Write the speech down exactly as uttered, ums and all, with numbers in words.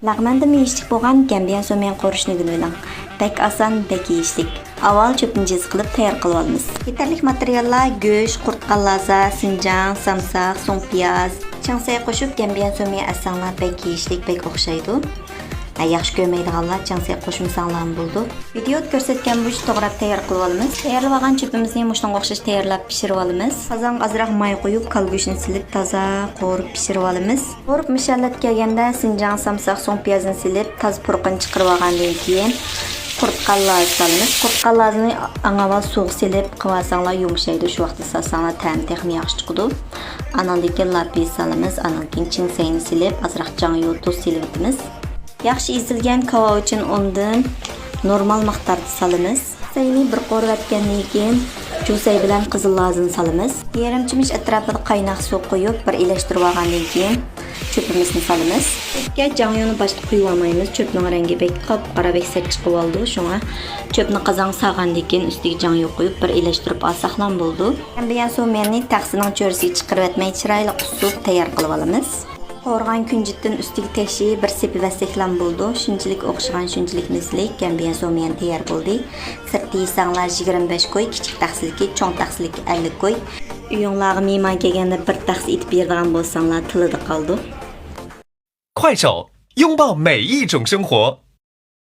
لەغمەندىمۇ يېيىشلىك بولغان گەنبىيەن سوميەن قورۇشنى ئۆگىنىۋېلىڭ. بەك ئاسان، بەك يېيىشلىك. ئاۋۋال چۆپنى جىز قىلىپ تەييار قىلىۋالىمىز. يېتەرلىك ماتېرىياللار: گۆش، قۇرۇتقان لازا، سىنجاڭ، سامساق، سۇڭپىياز. چىڭسەي قوشۇپ گەنبىيەن سوميەن ئەتسەڭلار بەك يېيىشلىك، بەك ئوخشايدۇ. ھە، ياخشى كۆرمەيدىغانلار چىڭسەي قوشمىساڭلارمۇ بولىدۇ. ۋىدېئودا كۆرسەتكەن بويىچە توغراپ تەييار قىلىۋالىمىز. تەييارلىۋالغان چۆپىمىزنى مۇشۇنىڭغا ئوخشاش تەييارلاپ پىشۇرۇۋالىمىز. قازانغا ئازراق ماي قۇيۇپ، كالىگۈشنى سېلىپ، تازا قورۇپ پىشۇرۇۋالىمىز. قورۇپ مۇشۇ ھالەتكە كەلگەندە، سىنجاڭ، سامساق، سۇڭپىيازنى سېلىپ، تازا پۇرىقىنى چىقىرىۋالغاندىن كېيىن، قۇرۇتقان لازا سالىمىز. قۇرۇتقان لازىنى ئاڭ ئاۋۋال سۇغا سېلىپ قىلىۋالساڭلار يۇمشايدۇ، شۇ ۋاقىتتا سالساڭلار تەمى تېخىمۇ ياخشى چىقىدۇ. ئانىڭدىن كېيىن لاپىي سالىمىز، ئانىڭدىن كېيىن چىڭسەينى سېلىپ، ئازراق جاڭيۇ تۇز سېلىۋېتىمىز. ياخشى ئېزىلگەن كاۋاۋىچىن ئۇنىدىن نورمال مىقداردا سالىمىز. سەينى بىر قورۇۋەتكەندىن كېيىن، جۇسەي بىلەن قىزىل لازىنى سالىمىز. يېرىم چۆمۈچ ئەتراپىدا قايناق سۇ قۇيۇپ، بىر ئىلەشتۈرۈۋالغاندىن كېيىن، چۆپىمىزنى سالىمىز. چۆپكە جاڭيۇنى باشتا قۇيۇۋالمايمىز. چۆپنىڭ رەڭگى بەك قاپقارا، بەك سەت چىقىۋالىدۇ. شۇڭا چۆپنى قازانغا سالغاندىن كېيىن، ئۈستىگە جاڭيۇ قۇيۇپ، بىر ئىلەشتۈرۈپ ئالساقلام بولىدۇ. گەنبىيەن سوميەننى تەخسىنىڭ چۆرىسىگە چىقىرىۋەتمەي، چىرايلىق ئۇسسۇل تەييار قىلىۋالىمىز. قورۇغان كۈنجۈتتىن ئۈستىگە تەكشى بىر سېپىۋەتسەكلام بولىدۇ. شۇنچىلىك ئوخشىغان، شۇنچىلىك مەززىلىك گەنبىيەن سوميەن تەييار بولدى. سىرتتا يېسەڭلار يىگىرمە بەش كوي، كىچىك تەخسىلىكى، چوڭ تەخسىلىكى ئەللىك كوي. ئۆيۈڭلارغا مېھمان كەلگەندە بىر تەخسە ئېتىپ بېرىدىغان بولساڭلار، تىلىدا قالىدۇ. 快手，拥抱每一种生活。